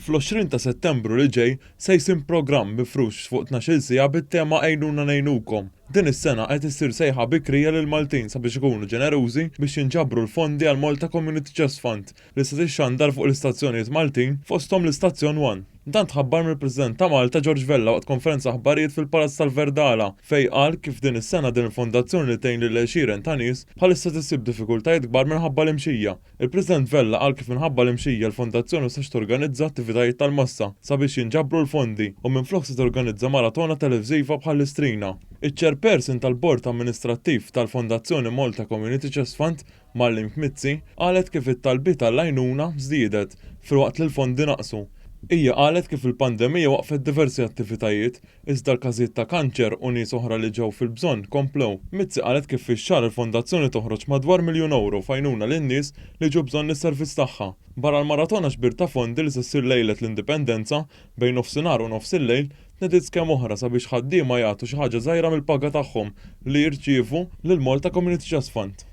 Fl-20 ta' Settembru li ġej se jsir programm mifrux fuq 12-il siegħa bit-tema Għinuna Ngħinukom. Din is-sena qed issir sejħa bikrija lill-Maltin sabiex ikunu ġenerużi biex jinġabru l-fondi għal Malta Community Chest Fund li se tixxandar fuq l-istazzjonijiet Maltin fosthom l-istazzjon One. Dan tħabbar mill-President ta' Malta George Vella waqt konferenza aħbarijiet fil-Palazz tal-Verdala fejn qal kif din is-sena din il-fondazzjoni li tgħin lil għexieren ta' nies bħalissa issib diffikultajiet kbar minħabba l-imxija. Il-President Vella qal kif minħabba l-imxija l-fondazzjoni ma setax torganizza attivitajiet tal-massa sabiex jinġabru l-fondi u minflok se torganizza maratona televiżiva bħall-Istrina. Iċ-chairperson tal-Bord Amministrattiv tal-Fondazzjoni Malta Community Chest Fund, Marlene Mizzi, qalet kif it-talbiet għall-għajnuna żdiedet filwaqt li l-fondi naqsu. Hija qalet kif il-pandemija waqfet diversi attivitajiet iżda l-każijiet ta' kanċer u nies oħra li ġew fil-bżonn komplew. Mizzi qalet kif fix-xahar il-fondazzjoni toħroġ madwar 1 miljun euro f'għajnuna lin-nies li ġew bżonn is-servizz tagħha. Barra l-maratona ġbir ta' fondi li se ssir lejlet l-Indipendenza bejn nofsinhar u nofs il-lejl, tnediet skema oħra sabiex ħaddiema jagħtu xi ħaġa żgħira mill-paga tagħhom li jirċievu lil Malta Community Chest Fund.